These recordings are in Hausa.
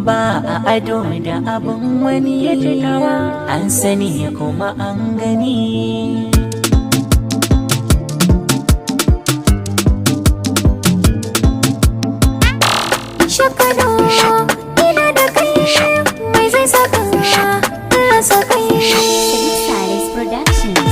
Ba a ado da abun wani, an sani kuma an gani. Shakado, ina da kai, mai zai saka rasa kai. Sadiq Sales Productions.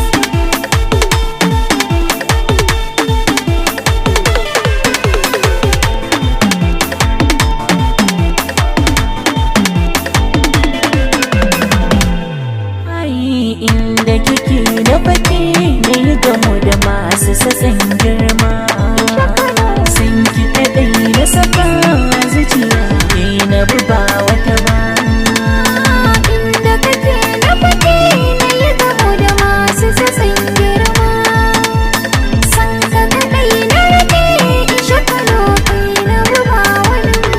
Ai inda kike na fake ne gamo da masu sassan girma. Sun ki kaɗai na saka zuciya ke na buba wata ba. Inda kake na fake na yi gamo da masu sassan girma. San ka kaɗai na rage in shakalo kai na buba wani ma.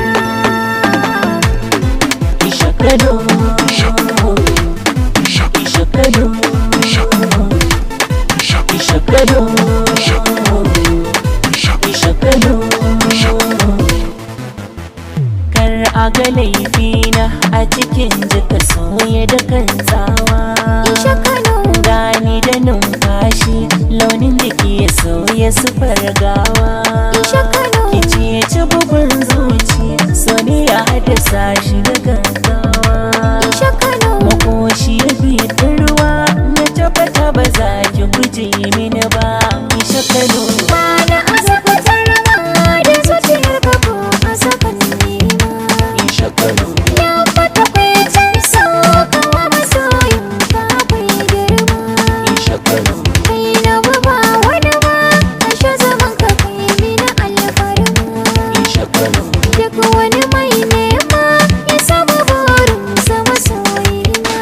Ishakado, Ishakado, Ishakado, Ishakado. Kar a ga laifina a cikin jika soya da kan tsawa. Ishakalo, Gani da numfashi launin jiki ya sauya sufar gawa. Ishakalo. Ki ci bugun zuci so ne ya haddasa shi da gaggawa. Ishakalo. Makoshi ya bi ruwa na tabbata ba za ki guje mini ba. Ishakalo. Bana a sakatar rawa da zuciyar ka ko a sakan nema. Ishakalo. Ya fata kwaitar so kawa masoyin ka akwai girma. Ishakalo. Kai na ba wani ba, ashe zaman ka kai mini alfarma. Ishakalo. Duk wani mai nema ya samu burinsa masoyina.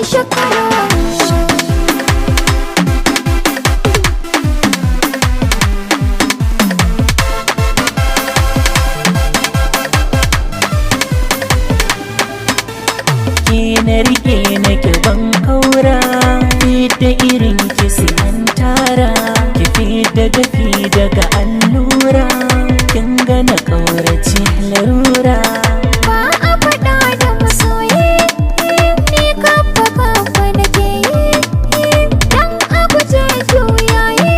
Ishakalo. Ke na rike nake ban kaura, da irin ki sai an tara, ki fidda dafi daga allura, kin ga na kaurace larura. Ba a faɗa da masoyi, ni kafa kafa nake yi, dan a guje juyayi,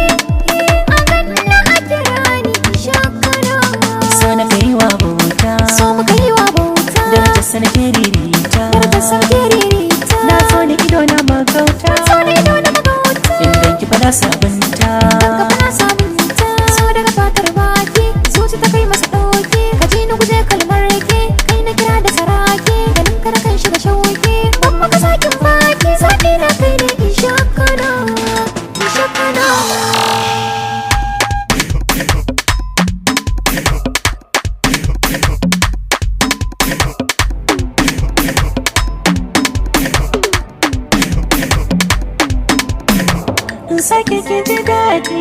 a ganna a kira ni shakara. So na kai wa bauta, So muka yi wa bauta, darajar sa nake ririta, darajar sauke ririta. Na so ni ido na magauta, So ne dole magauta, inda ki fada sabunta. dan kafa na sabunta. So daga fatar baki, zuci ta kai masa ɗauki, ka ji ni guje kalmar ke, kai na kira da saraki, ganin ka na kan shiga shauki, ban maka sakin baki, zaɓi na kai ne ishakana, ishakana. In sake ki ji daɗi.